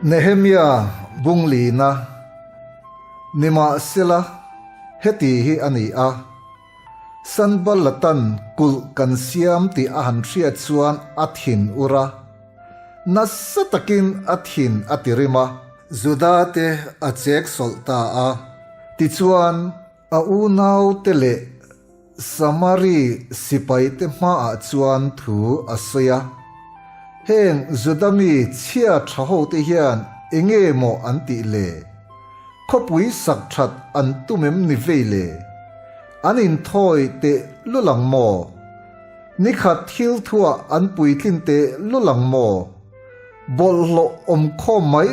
Nehemia bunglina Nimahsela, heti hi a ni a, Sanballatan kulh kan siam tih a han hriat chuan a thin ur a, nasa takin a thin a ti rim a. Juda te a chek sawlh ta a. Tichuan, a unaute leh Samari sipaite hmaah chuan thu a sawi a, Heng Juda mi chhia tha hote hian enge maw an tih le? Khawpui sak that an tum em ni vei le? An inthawi teh lul ang maw? Nikhat thil thuah an puitlin teh lul ang maw? Bawlhhlawh awm khawm mai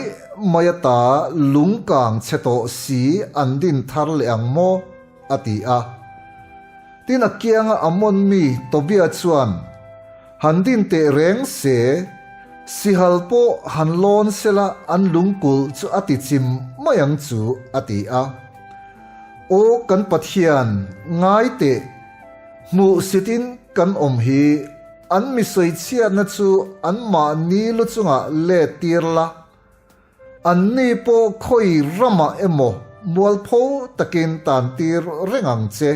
mai ata lungkang chhe tawh si an din thar leh ang maw? a ti a. Tin a kianga Ammon mi Tobia chuan, Han din teh reng se, sihal pawh han lawn sela an lungkulh chu a ti chim mai ang chu, a ti a. Aw kan Pathian, ngai teh, hmuh sitin kan awm hi, an mi sawichhiatna chu anmahni lu chungah let tir la, Anni pawh khawi ramah emaw mualpho takin tan tir reng ang che.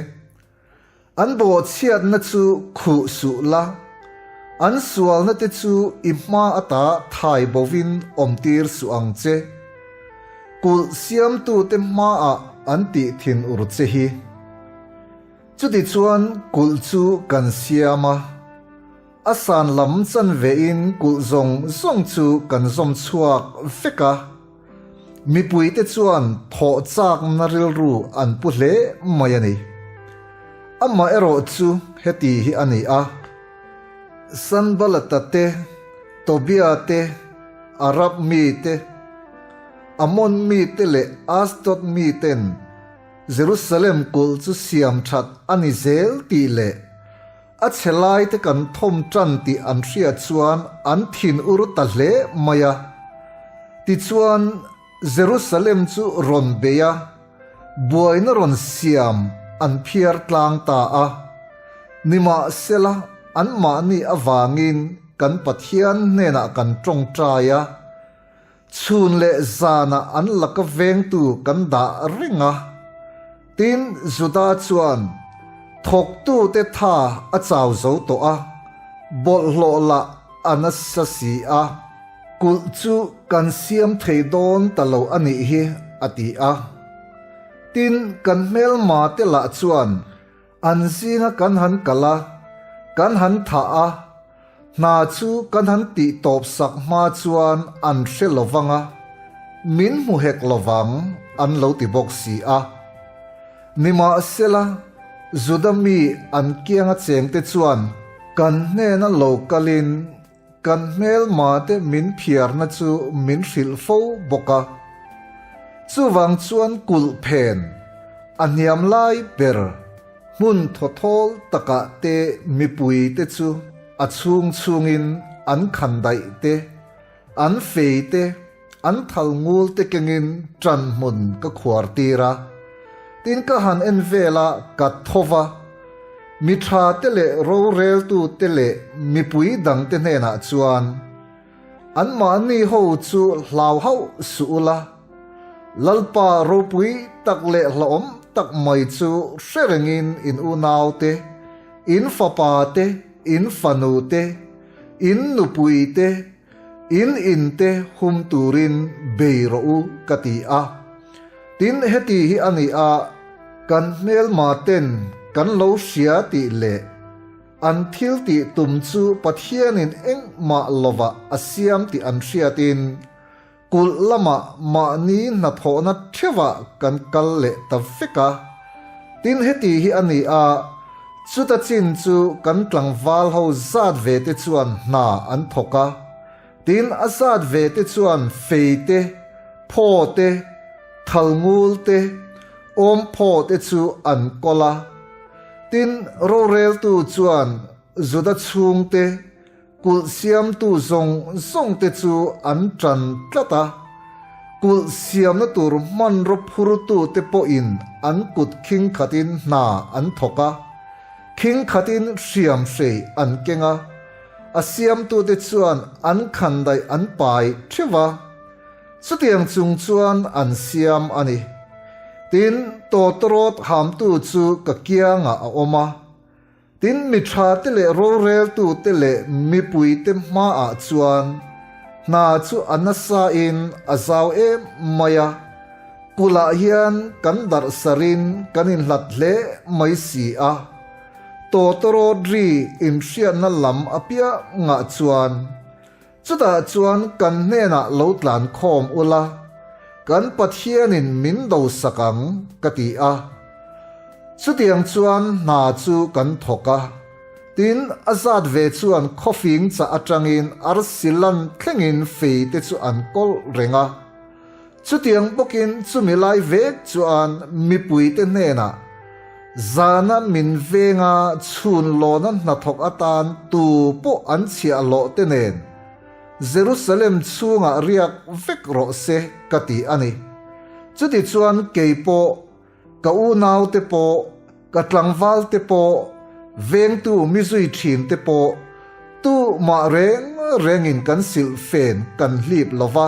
An bawhchhiatna chu khuh suh la, an sualna te chu i hma ata thai bovin awm tir suh ang che. Kulh siamtute hmaah an tih thin ur che hi. Chutichuan kulh chu kan siam a. A san lam chan vein kulh zawng zawng chu kan zawm chhuak vek a, mipuite chuan thawh chakna rilru an pu hle mai a ni. Amaherawh chu heti hi a ni a, Sanbalata te, Tobia te, Arab mite, Ammon mite leh Asdod miten Jerusalem kulh chu siam that a ni zel tih leh A chhe laite kan thawm tan tih an hriat chuan an thin ur ta hle mai a. Tichuan, Jerusalem chu rawn bei a, buaina rawn siam an phiar tlang ta a. Nimahsela, anmahni avangin kan Pathian hnenah kan tawngtai a, Chhun leh zanah an laka vengtu kan dah reng a. Tin, Juda chuan thawktute tha a chau zo tawh a, bawlhhlawh lah a nasa si a, kulh chu kan siam thei dawn ta lo a nih hi, a ti a. Tin, kan hmelma te lah chuan An zinga kan han kal a, kan han thah a, hna chu kan han tih tawp sak hma chuan an hre lo vang a, min hmu hek lo vang an lo ti bawk si a. Nimahsela, Juda mi an kianga chengte chuan kan hnena lo kalin kan hmelmate min phiarna chu min hrilh fo bawk a. Chuvang chuan kulh phen a hniam lai ber hmun thawthawl takah te mipui te chu a chhung chhungin an khan daih te, an fei te, an thal ngul te kengin ṭan hmun ka khuar tir a. Tin ka han en vel a, ka tho va. Mi ṭha te leh roreltu te leh mipui dang te hnenah chuan, Anmahni ho chu hlau hauh suh ula, Lalpa ropui tak leh hlauhawm tak mai chu hre rengin in unau te, in fapa te, in fanu te, in nupui te, In in te hum turin bei rawh u ka ti a. Tin heti hi a ni a, kan hmelma ten kan lo hria tih leh an thil tih tum chu Pathianin engmah lovah a siam tih an hriatin kulh lamah mahni hnathawhna theuhah kan kal leh ta vek a. Tin heti hi a ni a, chuta chin chu kan tlangval ho zat ve te chuan hna an thawk a, tin a zat ve te chuan fei te, phaw te, thalngul te, awmphaw te chu an kawl a. Tin roreltu chuan Juda chhungte, Kulh siamtu zawng zawng te chu an ṭan tlat a, kulh siamna tur hmanraw phurtu te pawhin an kut khing khatin hna an thawk a, khing khatin hriam hrei an keng a, a siamtute chuan an khandaih an pai ṭheuh a. Chutiang chung chuan an siam a ni. Tin, tawtawrawt hamtu chu ka kiangah a awm a. Tin, mi thate leh roreltute leh mipuite hmaah chuan hna chu a nasain a zau em mai a, kulh-ah hian kan darh sarin kan inhlat hle mai si a. Tawtawrawt ri inhriatna lam apiangah chuan Chutah chuan kan hnenah lo tlan khawm ula, kan Pathianin min do sak ang, ka ti a. Chutiang chuan hna chu kan thawk a. Tin, a zat ve chuan khawfing chah atangin arsi lan thlengin fei te chu an kawlh reng a. Chutiang bawkin chumi lai vek chuan mipuite hnenah zana min venga chhun lawna hnathawk atan tu pawh an chhiahhlawh te nen Jerusalem chhungah riak vek rawh se ka ti a ni. Chutichuan kei pawh Ka unaute pawh, ka tlangvalte pawh, vengtu mi zui thinte pawh, tu mah reng rengin kan silh fen kan hlip lo va,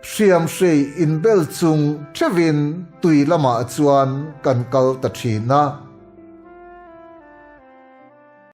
hriam hrei inbel chung theuhin tui lamah chuan kan kal ta thin a.